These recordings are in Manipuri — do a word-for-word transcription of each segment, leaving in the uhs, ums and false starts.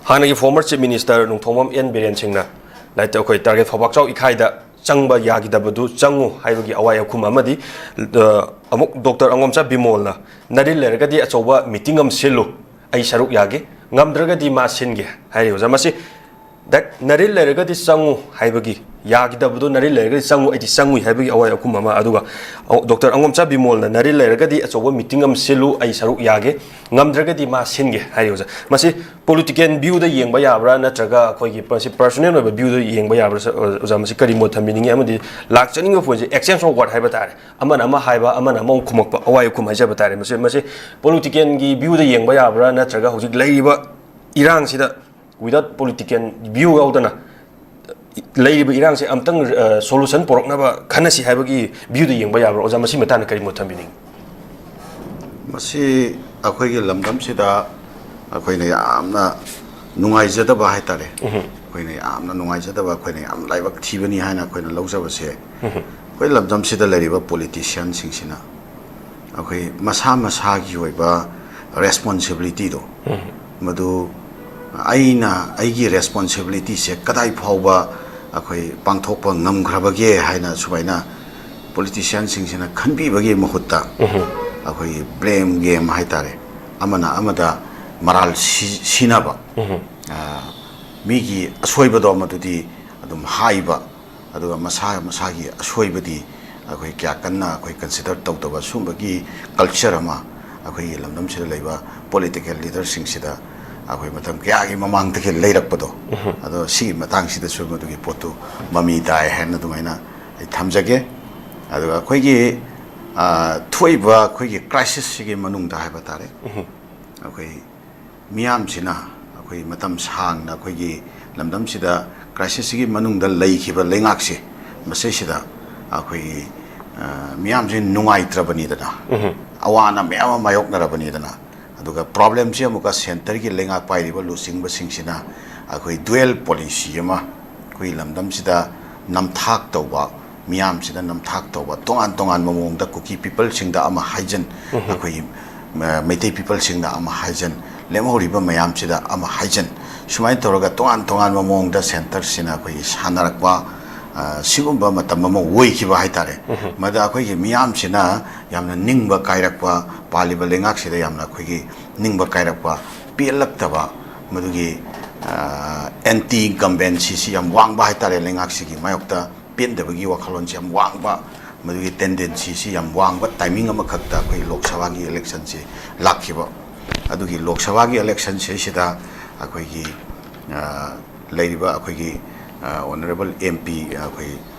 ꯍꯥꯟꯅꯒꯤ former Chief Minister Nongthombam N Biren ꯁꯤꯡꯅ ꯂꯥꯏꯠ-, ꯑꯩꯈꯣꯏ ꯇꯥꯔꯒꯦꯠ ꯐꯥꯎꯕꯥꯛꯆꯥꯎ ꯏꯀꯥꯏꯗ ꯆꯪꯕ ꯌꯥꯈꯤꯗꯕꯗꯨ ꯆꯪꯉꯨ ꯍꯥꯏꯕꯒꯤ ꯑꯋꯥꯏ ꯑꯈꯨꯝ ꯑꯃꯗꯤ, ꯑ, ꯑꯃꯨꯛ ꯗꯣꯛꯇꯔ ꯑꯉꯣꯝꯆꯥ ꯕꯤꯃꯣꯜꯅ ꯅꯔꯤꯜ ꯂꯩꯔꯒꯗꯤ ꯑꯆꯧꯕ meeting ꯑꯃ ꯁꯤꯜꯂꯨ, ꯑꯩ ꯁꯔꯨꯛ ꯌꯥꯒꯦ, ꯉꯝꯗ꯭ꯔꯒꯗꯤ ꯃꯥ ꯁꯤꯟꯒꯦ ꯍꯥꯏꯔꯤ ꯑꯣꯖꯥ꯫ ꯃꯁꯤ ꯗ-, ꯅꯔꯤꯜ ꯂꯩꯔꯒꯗꯤ ꯆꯪꯉꯨ ꯍꯥꯏꯕꯒꯤ, ꯌꯥꯈꯤꯗꯕꯗꯣ ꯅꯔꯤꯜ ꯂꯩꯔꯒꯗꯤ ꯆꯪꯉꯨ, ꯑꯩꯗꯤ ꯆꯪꯉꯨꯏ ꯍꯥꯏꯕꯒꯤ ꯑꯋꯥꯏ ꯑꯈꯨꯝ ꯑꯃ, ꯑꯗꯨꯒ ꯑ-, ꯗꯣꯛꯇꯔ ꯑꯉꯣꯝꯆꯥ ꯕꯤꯃꯣꯜꯅ ꯅꯔꯤꯜ ꯂꯩꯔꯒꯗꯤ ꯑꯆꯧꯕ meeting ꯑꯃ ꯁꯤꯜꯂꯨ, ꯑꯩ ꯁꯔꯨꯛ ꯌꯥꯒꯦ, ꯉꯝꯗ꯭ꯔꯒꯗꯤ ꯃꯥ ꯁꯤꯟꯒꯦ ꯍꯥꯏꯔꯤ ꯑꯣꯖꯥ꯫ ꯃꯁꯤ political viewꯗ ꯌꯦꯡꯕ ꯌꯥꯕ꯭ꯔꯥ, ꯅꯠꯇ꯭ꯔꯒ ꯑꯩꯈꯣꯏꯒꯤ ꯃꯁꯤ personal ꯑꯣꯏꯕ viewꯗ ꯌꯦꯡꯕ ꯌꯥꯕ꯭ꯔꯥ, ꯑꯣꯖꯥ, ꯃꯁꯤ ꯀꯔꯤ ꯃꯣꯠ ꯊꯝꯕꯤꯅꯤꯡꯉꯤ? ꯑꯃꯗꯤ ꯂꯥꯛꯆꯅꯤꯡꯕ pointꯁꯦ exchange of word ꯍꯥꯏꯕ ꯇꯥꯔꯦ, ꯑꯃꯅ ꯑꯃ ꯍꯥꯏꯕ, ꯑꯃꯅ ꯑꯃ ꯑꯃꯨꯛ ꯈꯨꯝꯃꯛꯄ, ꯑꯋꯥꯏ ꯑꯈꯨꯝ ꯍꯥꯏꯖꯕ ꯇꯥꯔꯦ꯫ ꯃꯁꯤ, ꯃꯁꯤ politicalꯒꯤ viewꯗ ꯌꯦꯡꯕ ꯌꯥꯕ꯭ꯔꯥ, ꯅꯠꯇ꯭ꯔꯒ ꯍꯧꯖꯤꯛ ꯂꯩꯔꯤꯕ ꯏꯔꯥꯡꯁꯤꯗ without political view ꯌꯥꯎꯗꯅ ꯂꯩꯔꯤꯕ ꯏꯔꯥꯡꯁꯦ ꯑꯝꯇꯪ, ꯑ, solution ꯄꯨꯔꯛꯅꯕ ꯈꯟꯅꯁꯤ ꯍꯥꯏꯕꯒꯤ viewꯗ ꯌꯦꯡꯕ ꯌꯥꯕ꯭ꯔꯥ? ꯑꯣꯖꯥ, ꯃꯁꯤ ꯃꯇꯥꯡꯗ ꯀꯔꯤ ꯃꯣꯠ ꯊꯝꯕꯤꯅꯤꯡꯉꯤ? ꯃꯁꯤ ꯑꯩꯈꯣꯏꯒꯤ ꯂꯝꯗꯝꯁꯤꯗ ꯑꯩꯈꯣꯏꯅ ꯌꯥꯝꯅ ꯅꯨꯡꯉꯥꯏꯖꯗꯕ ꯍꯥꯏꯇꯥꯔꯦ꯫ ꯎꯝꯍꯨꯝ꯫ ꯑꯩꯈꯣꯏꯅ ꯌꯥꯝꯅ ꯅꯨꯡꯉꯥꯏꯖꯗꯕ, ꯑꯩꯈꯣꯏꯅ ꯌꯥꯝ ꯂꯥꯏꯕꯛ ꯊꯤꯕꯅꯤ ꯍꯥꯏꯅ ꯑꯩꯈꯣꯏꯅ ꯂꯧꯖꯕꯁꯦ, ꯎꯝꯍꯨꯝ꯫ ꯑꯩꯈꯣꯏ ꯂꯝꯗꯝꯁꯤꯗ ꯂꯩꯔꯤꯕ politicianꯁꯤꯡꯁꯤꯅ ꯑꯩꯈꯣꯏ ꯃꯁꯥ ꯃꯁꯥꯒꯤ ꯑꯣꯏꯕ responsibilityꯗꯣ, ꯎꯝ꯫ ꯃꯗꯨ ꯑꯩꯅ ꯑꯩꯒꯤ responsibilityꯁꯦ ꯀꯗꯥꯏ ꯐꯥꯎꯕ ꯑꯩꯈꯣꯏ ꯄꯥꯡꯊꯣꯛꯄ ꯉꯝꯈ꯭ꯔꯕꯒꯦ ꯍꯥꯏꯅ ꯁꯨꯃꯥꯏꯅ politicianꯁꯤꯡꯁꯤꯅ ꯈꯟꯕꯤꯕꯒꯤ ꯃꯍꯨꯠꯇ, ꯎꯝ꯫ ꯑꯩꯈꯣꯏꯒꯤ blame game ꯍꯥꯏꯇꯥꯔꯦ, ꯑꯃꯅ ꯑꯃꯗ ꯃꯔꯥꯜ ꯁꯤ-, ꯁꯤꯅꯕ, ꯎꯝ꯫ ꯑ, ꯃꯤꯒꯤ ꯑꯁꯣꯏꯕꯗꯣ ꯃꯗꯨꯗꯤ ꯑꯗꯨꯝ ꯍꯥꯏꯕ, ꯑꯗꯨꯒ ꯃꯁꯥ ꯃꯁꯥꯒꯤ ꯑꯁꯣꯏꯕꯗꯤ ꯑꯩꯈꯣꯏ ꯀꯌꯥ ꯀꯟꯅ ꯑꯩꯈꯣꯏ consider ꯇꯧꯗꯕ ꯁꯨꯝꯕꯒꯤ culture ꯑꯃ ꯑꯩꯈꯣꯏꯒꯤ ꯂꯝꯗꯝꯁꯤꯗ ꯂꯩꯕ political leaderꯁꯤꯡꯁꯤꯗ ꯑꯩꯈꯣꯏ ꯃꯇꯝ ꯀꯌꯥꯒꯤ ꯃꯃꯥꯡꯗꯒꯤ ꯂꯩꯔꯛꯄꯗꯣ, ꯎꯝꯍꯨꯝ꯫ ꯑꯗꯣ ꯁꯤꯒꯤ ꯃꯇꯥꯡꯁꯤꯗꯁꯨ ꯃꯗꯨꯒꯤ ꯄꯣꯠꯇꯨ ꯃꯃꯤ ꯇꯥꯏ ꯍꯥꯏꯅ ꯑꯗꯨꯃꯥꯏꯅ ꯑꯩ ꯊꯝꯖꯒꯦ꯫ ꯑꯗꯨꯒ ꯑꯩꯈꯣꯏꯒꯤ, ꯑ, ꯊꯣꯛꯏꯕ ꯑꯩꯈꯣꯏꯒꯤ crisisꯁꯤꯒꯤ ꯃꯅꯨꯡꯗ ꯍꯥꯏꯕ ꯇꯥꯔꯦ, ꯎꯝꯍꯨꯝ꯫ ꯑꯩꯈꯣꯏ ꯃꯤꯌꯥꯝꯁꯤꯅ ꯑꯩꯈꯣꯏ ꯃꯇꯝ ꯁꯥꯡꯅ ꯑꯩꯈꯣꯏꯒꯤ ꯂꯝꯗꯝꯁꯤꯗ crisisꯁꯤꯒꯤ ꯃꯅꯨꯡꯗ ꯂꯩꯈꯤꯕ ꯂꯩꯉꯥꯛꯁꯦ, ꯃꯁꯤꯁꯤꯗ ꯑꯩꯈꯣꯏꯒꯤ, ꯑ, ꯃꯤꯌꯥꯝꯁꯤ ꯅꯨꯡꯉꯥꯏꯇ꯭ꯔꯕꯅꯤꯗꯅ, ꯎꯝꯍꯨꯝ꯫ ꯑꯋꯥ ꯑꯅꯥ ꯃꯌꯥꯝ ꯑꯃ ꯃꯥꯌꯣꯛꯅꯔꯕꯅꯤꯗꯅ, ꯑꯗꯨꯒ problemꯁꯤ ꯑꯃꯨꯛꯀ centreꯒꯤ ꯂꯩꯉꯥꯛ ꯄꯥꯏꯔꯤꯕ ꯂꯨꯆꯤꯡꯕꯁꯤꯡꯁꯤꯅ ꯑꯩꯈꯣꯏ dual policy ꯑꯃ ꯑꯩꯈꯣꯏ ꯂꯝꯗꯝꯁꯤꯗ ꯅꯝꯊꯥꯛ ꯇꯧꯕ, ꯃꯤꯌꯥꯝꯁꯤꯗ ꯅꯝꯊꯥꯛ ꯇꯧꯕ, ꯇꯣꯉꯥꯟ ꯇꯣꯉꯥꯟꯕ ꯃꯑꯣꯡꯗ ꯀꯨꯀꯤ peopleꯁꯤꯡꯗ ꯑꯃ ꯍꯥꯏꯖꯟ, ꯎꯝꯍꯨꯝ꯫ ꯑꯩꯈꯣꯏꯒꯤ, ꯑ, ꯃꯩꯇꯩ peopleꯁꯤꯡꯗ ꯑꯃ ꯍꯥꯏꯖꯟ, ꯂꯦꯝꯍꯧꯔꯤꯕ ꯃꯌꯥꯝꯁꯤꯗ ꯑꯃ ꯍꯥꯏꯖꯟ, ꯁꯨꯃꯥꯏꯅ ꯇꯧꯔꯒ ꯇꯣꯉꯥꯟ ꯇꯣꯉꯥꯟꯕ ꯃꯑꯣꯡꯗ ꯁꯦꯟꯇꯔꯁꯤꯅ ꯑꯩꯈꯣꯏꯒꯤ ꯁꯥꯟꯅꯔꯛꯄ, ꯑ, ꯁꯤꯒꯨꯝꯕ ꯃꯇꯝ ꯑꯃ ꯑꯣꯏꯈꯤꯕ ꯍꯥꯏꯇꯥꯔꯦ꯫ ꯃꯗ ꯑꯩꯈꯣꯏꯒꯤ ꯃꯤꯌꯥꯝꯁꯤꯅ ꯌꯥꯝꯅ ꯅꯤꯡꯕ ꯀꯥꯏꯔꯛꯄ, ꯄꯥꯜꯂꯤꯕ ꯂꯩꯉꯥꯛꯁꯤꯗ ꯌꯥꯝꯅ ꯑꯩꯈꯣꯏꯒꯤ ꯅꯤꯡꯕ ꯀꯥꯏꯔꯛꯄ, ꯄꯦꯜꯂꯛꯇꯕ, ꯃꯗꯨꯒꯤ, ꯑ, ꯑꯦꯟꯇꯤ ꯏꯟꯀꯝꯕꯦꯟꯁꯤꯁꯤ ꯌꯥꯝ ꯋꯥꯡꯕ ꯍꯥꯏꯇꯥꯔꯦ꯫ ꯂꯩꯉꯥꯛꯁꯤꯒꯤ ꯃꯥꯌꯣꯛꯇ ꯄꯦꯟꯗꯕꯒꯤ ꯋꯥꯈꯜꯂꯣꯟꯁꯤ ꯌꯥꯝ ꯋꯥꯡꯕ, ꯃꯗꯨꯒꯤ ꯇꯦꯟꯗꯦꯟꯁꯤꯁꯤ ꯌꯥꯝ ꯋꯥꯡꯕ ꯇꯥꯏꯃꯤꯡ ꯑꯃꯈꯛꯇ ꯑꯩꯈꯣꯏ ꯂꯣꯛ ꯁꯚꯥꯒꯤ ꯏꯂꯦꯛꯁꯟꯁꯤ ꯂꯥꯛꯈꯤꯕ꯫ ꯑꯗꯨꯒꯤ ꯂꯣꯛ ꯁꯚꯥꯒꯤ ꯏꯂꯦꯛꯁꯟꯁꯤꯁꯤꯗ ꯑꯩꯈꯣꯏꯒꯤ, ꯑ, ꯂꯩꯔꯤꯕ ꯑꯩꯈꯣꯏꯒꯤ, ꯑ, ꯑꯣꯅꯔꯦꯕꯜ ꯑꯦꯝ ꯄꯤ, ꯑꯩꯈꯣꯏ,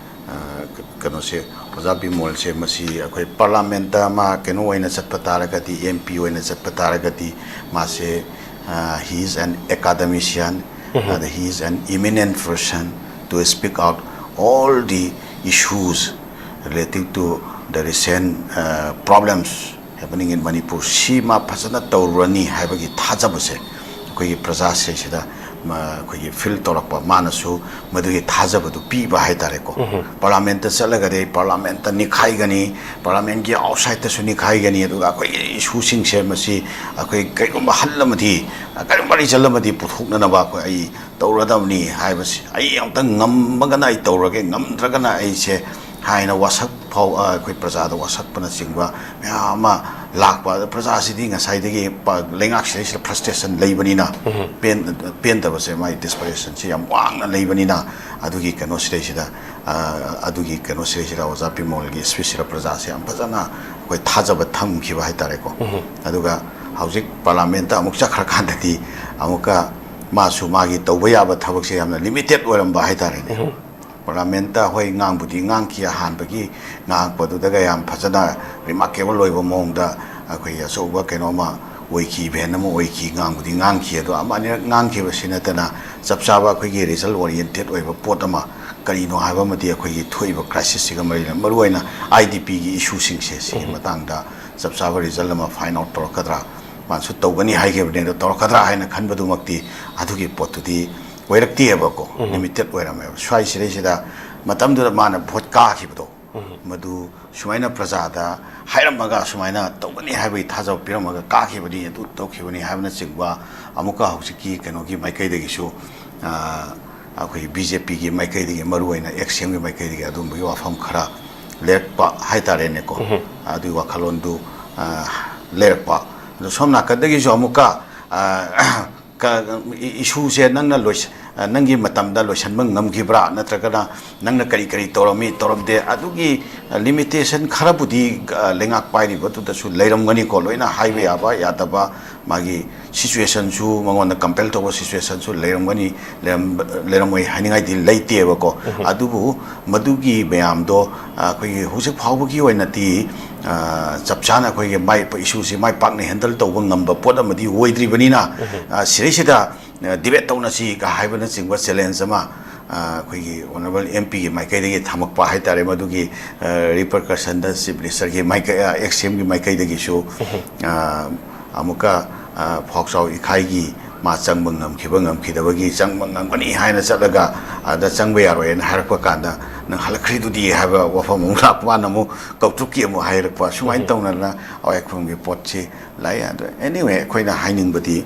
ꯑ, ꯀ-, ꯀꯩꯅꯣꯁꯦ, ꯑꯣꯖꯥ ꯕꯤꯃꯣꯜꯁꯦ, ꯃꯁꯤ ꯑꯩꯈꯣꯏ ꯄꯥꯔꯂꯥꯃꯦꯟꯇ ꯃꯥ ꯀꯩꯅꯣ ꯑꯣꯏꯅ ꯆꯠꯄ ꯇꯥꯔꯒꯗꯤ, ꯑꯦꯝ ꯄꯤ ꯑꯣꯏꯅ ꯆꯠꯄ ꯇꯥꯔꯒꯗꯤ, ꯃꯥꯁꯦ, ꯑ, he is an academician, ꯑꯗ he is an eminent person to speak out all the issues relating to the recent, uh, problems happening in Manipur, ꯁꯤ ꯃꯥ ꯐꯖꯅ ꯇꯧꯔꯨꯔꯅꯤ ꯍꯥꯏꯕꯒꯤ ꯊꯥꯖꯕꯁꯦ ꯑꯩꯈꯣꯏꯒꯤ ꯄ꯭ꯔꯖꯥꯁꯤꯡꯁꯤꯗ, ꯃ-, ꯑꯩꯈꯣꯏꯒꯤ ꯐꯤꯜ ꯇꯧꯔꯛꯄ, ꯃꯥꯅꯁꯨ ꯃꯗꯨꯒꯤ ꯊꯥꯖꯕꯗꯨ ꯄꯤꯕ ꯍꯥꯏꯇꯥꯔꯦꯀꯣ꯫ ꯄꯥꯔꯂꯥꯃꯦꯟꯇ ꯆꯠꯂꯒꯗꯤ ꯑꯩ ꯄꯥꯔꯂꯥꯃꯦꯟꯇ ꯅꯤꯈꯥꯏꯒꯅꯤ, ꯄꯥꯔꯂꯥꯃꯦꯟꯒꯤ ꯑꯥꯎꯠꯁꯥꯏꯠꯇꯁꯨ ꯅꯤꯈꯥꯏꯒꯅꯤ, ꯑꯗꯨꯒ ꯑꯩꯈꯣꯏꯒꯤ ꯏꯁꯨꯁꯤꯡꯁꯦ ꯃꯁꯤ ꯑꯩꯈꯣꯏ ꯀꯔꯤꯒꯨꯝꯕ ꯍꯜ ꯑꯃꯗꯤ, ꯀꯔꯤꯒꯨꯝꯕ ꯔꯤꯖꯜ ꯑꯃꯗꯤ ꯄꯨꯊꯣꯛꯅꯅꯕ ꯑꯩꯈꯣꯏ, ꯑꯩ ꯇꯧꯔꯗꯕꯅꯤ ꯍꯥꯏꯕꯁꯤ, ꯑꯩ ꯑꯃꯨꯛꯇꯪ ꯉꯝꯃꯒꯅ ꯑꯩ ꯇꯧꯔꯒꯦ, ꯉꯝꯗ꯭ꯔꯒꯅ ꯑꯩꯁꯦ ꯍꯥꯏꯅ ꯋꯥꯁꯛ ꯐꯥꯎ-, ꯑ, ꯑꯩꯈꯣꯏ ꯄ꯭ꯔꯖꯥꯗ ꯋꯥꯁꯛꯄꯅꯆꯤꯡꯕ ꯃꯌꯥꯝ ꯑꯃ ꯂꯥꯛꯄ꯫ ꯑꯗ ꯄ꯭ꯔꯖꯥꯁꯤꯗꯤ ꯉꯁꯥꯏꯗꯒꯤ ꯄ-, ꯂꯩꯉꯥꯛꯁꯤꯗꯩꯁꯤꯗ ꯐ꯭ꯔꯁꯇ꯭ꯔꯦꯁꯟ ꯂꯩꯕꯅꯤꯅ, ꯄꯦꯟ-, ꯄꯦꯟꯗꯕꯁꯦ, ꯃꯥꯒꯤ ꯗꯤꯁꯄꯔꯦꯁꯟꯁꯦ ꯌꯥꯝ ꯋꯥꯡꯅ ꯂꯩꯕꯅꯤꯅ, ꯑꯗꯨꯒꯤ ꯀꯩꯅꯣꯁꯤꯗꯩꯁꯤꯗ, ꯑ, ꯑꯗꯨꯒꯤ ꯀꯩꯅꯣꯁꯤꯗꯩꯁꯤꯗ ꯑꯣꯖꯥ ꯕꯤꯃꯣꯜꯒꯤ ꯁ꯭ꯄꯤꯆꯁꯤꯗ ꯄ꯭ꯔꯖꯥꯁꯦ ꯌꯥꯝ ꯐꯖꯅ ꯑꯩꯈꯣꯏ ꯊꯥꯖꯕ ꯊꯝꯈꯤꯕ ꯍꯥꯏꯇꯥꯔꯦꯀꯣ꯫ ꯑꯗꯨꯒ ꯍꯧꯖꯤꯛ ꯄꯥꯔꯂꯥꯃꯦꯟꯇ ꯑꯃꯨꯛ ꯆꯠꯈ꯭ꯔꯀꯥꯟꯗꯗꯤ ꯑꯃꯨꯛꯀ ꯃꯥꯁꯨ ꯃꯥꯒꯤ ꯇꯧꯕ ꯌꯥꯕ ꯊꯕꯛꯁꯦ ꯌꯥꯝꯅ ꯂꯤꯃꯤꯇꯦꯠ ꯑꯣꯏꯔꯝꯕ ꯍꯥꯏꯇꯥꯔꯦꯅꯦ꯫ ꯄꯥꯔꯂꯥꯃꯦꯟꯇ ꯍꯣꯏ ꯉꯥꯡꯕꯨꯗꯤ ꯉꯥꯡꯈꯤ, ꯑꯍꯥꯟꯕꯒꯤ ꯉꯥꯡꯉꯛꯄꯗꯨꯗꯒ ꯌꯥꯝ ꯐꯖꯅ ꯔꯤꯃꯥꯔꯀꯦꯕꯜ ꯑꯣꯏꯕ ꯃꯑꯣꯡꯗ ꯑꯩꯈꯣꯏꯒꯤ ꯑꯆꯧꯕ ꯀꯩꯅꯣ ꯑꯃ ꯑꯣꯏꯈꯤ, ꯏꯚꯦꯟ ꯑꯃ ꯑꯣꯏꯈꯤ, ꯉꯥꯡꯕꯨꯗꯤ ꯉꯥꯡꯈꯤ꯫ ꯑꯗꯣ ꯑꯃ ꯑꯅꯤꯔꯛ ꯉꯥꯡꯈꯤꯕꯁꯤ ꯅꯠꯇꯅ ꯆꯞ ꯆꯥꯕ ꯑꯩꯈꯣꯏꯒꯤ ꯔꯤꯖꯜ ꯑꯣꯔꯤꯌꯦꯟꯇꯦꯠ ꯑꯣꯏꯕ ꯄꯣꯠ ꯑꯃ ꯀꯔꯤꯅꯣ ꯍꯥꯏꯕ ꯑꯃꯗꯤ ꯑꯩꯈꯣꯏꯒꯤ ꯊꯣꯛꯏꯕ ꯀ꯭ꯔꯥꯏꯁꯤꯁꯁꯤꯒ ꯃꯔꯤ ꯂꯩꯅ, ꯃꯔꯨꯑꯣꯏꯅ ꯑꯥꯏ ꯗꯤ ꯄꯤꯒꯤ ꯏꯁꯨꯁꯤꯡꯁꯦ, ꯁꯤꯒꯤ ꯃꯇꯥꯡꯗ ꯆꯞ ꯆꯥꯕ ꯔꯤꯖꯜ ꯑꯃ ꯐꯥꯏꯟ ꯑꯥꯎꯠ ꯇꯧꯔꯛꯀꯗ꯭ꯔꯥ, ꯃꯥꯅꯁꯨ ꯇꯧꯒꯅꯤ ꯍꯥꯏꯈꯤꯕꯅꯦ, ꯑꯗꯣ ꯇꯧꯔꯛꯀꯗ꯭ꯔꯥ ꯍꯥꯏꯅ ꯈꯟꯕꯗꯨꯃꯛꯇꯤ ꯑꯗꯨꯒꯤ ꯄꯣꯠꯇꯨꯗꯤ ꯑꯣꯏꯔꯛꯇꯦꯕꯀꯣ, ꯂꯤꯃꯤꯇꯦꯠ ꯑꯣꯏꯔꯝꯃꯦꯕ꯫ ꯁ꯭ꯋꯥꯏꯁꯤꯗꯩꯁꯤꯗ ꯃꯇꯝꯗꯨꯗ ꯃꯥꯅ ꯚꯣꯠ ꯀꯥꯈꯤꯕꯗꯣ, ꯃꯗꯨ ꯁꯨꯃꯥꯏꯅ ꯄ꯭ꯔꯖꯥꯗ ꯍꯥꯏꯔꯝꯃꯒ ꯁꯨꯃꯥꯏꯅ ꯇꯧꯒꯅꯤ ꯍꯥꯏꯕꯒꯤ ꯊꯥꯖꯕ ꯄꯤꯔꯝꯃꯒ ꯀꯥꯈꯤꯕꯅꯤ, ꯑꯗꯨ ꯇꯧꯈꯤꯕꯅꯤ ꯍꯥꯏꯕꯅꯆꯤꯡꯕ꯫ ꯑꯃꯨꯛꯀ ꯍꯧꯖꯤꯛꯀꯤ ꯀꯩꯅꯣꯒꯤ ꯃꯥꯏꯀꯩꯗꯒꯤꯁꯨ, ꯑ, ꯑꯩꯈꯣꯏꯒꯤ ꯕꯤ ꯖꯦ ꯄꯤꯒꯤ ꯃꯥꯏꯀꯩꯗꯒꯤ, ꯃꯔꯨꯑꯣꯏꯅ ꯑꯦꯛꯁ ꯁꯤ ꯑꯦꯝꯒꯤ ꯃꯥꯏꯀꯩꯗꯒꯤ ꯑꯗꯨꯝꯕꯒꯤ ꯋꯥꯐꯝ ꯈꯔ ꯂꯩꯔꯛꯄ ꯍꯥꯏꯇꯥꯔꯦꯅꯦꯀꯣ꯫ ꯑꯗꯨꯒꯤ ꯋꯥꯈꯜꯂꯣꯟꯗꯨ, ꯑ, ꯂꯩꯔꯛꯄ꯫ ꯑꯗꯣ ꯁꯣꯝ ꯅꯥꯀꯟꯗꯒꯤꯁꯨ ꯑꯃꯨꯛꯀ, ꯑ, ꯀ-, ꯏ-, ꯏꯁꯨꯁꯦ ꯅꯪꯅ ꯂꯣꯏꯁ-, ꯑ, ꯅꯪꯒꯤ ꯃꯇꯝꯗ ꯂꯣꯏꯁꯤꯟꯕ ꯉꯝꯈꯤꯕ꯭ꯔꯥ? ꯅꯠꯇ꯭ꯔꯒꯅ ꯅꯪꯅ ꯀꯔꯤ ꯀꯔꯤ ꯇꯧꯔꯝꯃꯤ, ꯇꯧꯔꯝꯗꯦ? ꯑꯗꯨꯒꯤ, ꯑ, ꯂꯤꯃꯤꯇꯦꯁꯟ ꯈꯔꯕꯨꯗꯤ, ꯑ, ꯂꯩꯉꯥꯛ ꯄꯥꯏꯔꯤꯕꯗꯨꯗꯁꯨ ꯂꯩꯔꯝꯒꯅꯤꯀꯣ, ꯂꯣꯏꯅ ꯍꯥꯏꯕ ꯌꯥꯕ ꯌꯥꯗꯕ, ꯃꯥꯒꯤ ꯁꯤꯆꯨꯋꯦꯁꯟꯁꯨ, ꯃꯉꯣꯟꯗ ꯀꯝꯄꯦꯜ ꯇꯧꯕ ꯁꯤꯆꯨꯋꯦꯁꯟꯁꯨ ꯂꯩꯔꯝꯒꯅꯤ, ꯂꯩꯔꯝ-, ꯂꯩꯔꯝꯃꯣꯏ ꯍꯥꯏꯅꯤꯡꯉꯥꯏꯗꯤ ꯂꯩꯇꯦꯕꯀꯣ꯫ ꯑꯗꯨꯕꯨ ꯃꯗꯨꯒꯤ ꯃꯌꯥꯝꯗꯣ, ꯑ, ꯑꯩꯈꯣꯏꯒꯤ ꯍꯧꯖꯤꯛ ꯐꯥꯎꯕꯒꯤ ꯑꯣꯏꯅꯗꯤ, ꯑ, ꯆꯞ ꯆꯥꯅ ꯑꯩꯈꯣꯏꯒꯤ ꯃꯥꯏ, ꯏꯁꯨꯁꯤ ꯃꯥꯏ ꯄꯥꯛꯅ ꯍꯦꯟꯗꯜ ꯇꯧꯕ ꯉꯝꯕ ꯄꯣꯠ ꯑꯃꯗꯤ ꯑꯣꯏꯗ꯭ꯔꯤꯕꯅꯤꯅ, ꯑ, ꯁꯤꯗꯩꯁꯤꯗ, ꯑ, ꯗꯤꯕꯦꯠ ꯇꯧꯅꯁꯤ ꯀ ꯍꯥꯏꯕꯅꯆꯤꯡꯕ ꯆꯦꯂꯦꯟꯖ ꯑꯃ, ꯑ, ꯑꯩꯈꯣꯏꯒꯤ ꯑꯣꯅꯔꯦꯕꯜ ꯑꯦꯝ ꯄꯤꯒꯤ ꯃꯥꯏꯀꯩꯗꯒꯤ ꯊꯝꯃꯛꯄ ꯍꯥꯏꯇꯥꯔꯦ꯫ ꯃꯗꯨꯒꯤ, ꯑ, ꯔꯤꯄꯔꯀꯁꯟꯗ ꯆꯤꯐ ꯃꯤꯅꯤꯁꯇꯔꯒꯤ ꯃꯥꯏꯀꯩ, ꯑ, ꯑꯦꯛꯁ ꯁꯤ ꯑꯦꯝꯒꯤ ꯃꯥꯏꯀꯩꯗꯒꯤꯁꯨ, ꯑ, ꯑꯃꯨꯛꯀ, ꯑ, ꯐꯥꯎꯆꯥꯎ ꯏꯈꯥꯏꯒꯤ ꯃꯥ ꯆꯪꯕ ꯉꯝꯈꯤꯕ ꯉꯝꯈꯤꯗꯕꯒꯤ, ꯆꯪꯕ ꯉꯝꯒꯅꯤ ꯍꯥꯏꯅ ꯆꯠꯂꯒ ꯑꯗ ꯆꯪꯕ ꯌꯥꯔꯣꯏꯅ ꯍꯥꯏꯔꯛꯄ ꯀꯥꯟꯗ, "ꯅꯪ ꯍꯜꯂꯛꯈ꯭ꯔꯤꯗꯨꯗꯤ?" ꯍꯥꯏꯕ ꯋꯥꯐꯝ ꯑꯃꯨꯛ ꯂꯥꯛꯄ, ꯃꯥꯅ ꯑꯃꯨꯛ ꯀꯧꯇ꯭ꯔꯨꯛꯀꯤ ꯑꯃꯨꯛ ꯍꯥꯏꯔꯛꯄ꯫ ꯁꯨꯃꯥꯏꯅ ꯇꯧꯅꯗꯅ ꯑꯋꯥꯏꯈꯨꯂꯪꯒꯤ ꯄꯣꯠꯁꯤ ꯂꯥꯛꯑꯦ꯫ ꯑꯗꯣ anyway, ꯑꯩꯈꯣꯏꯅ ꯍꯥꯏꯅꯤꯡꯕꯗꯤ,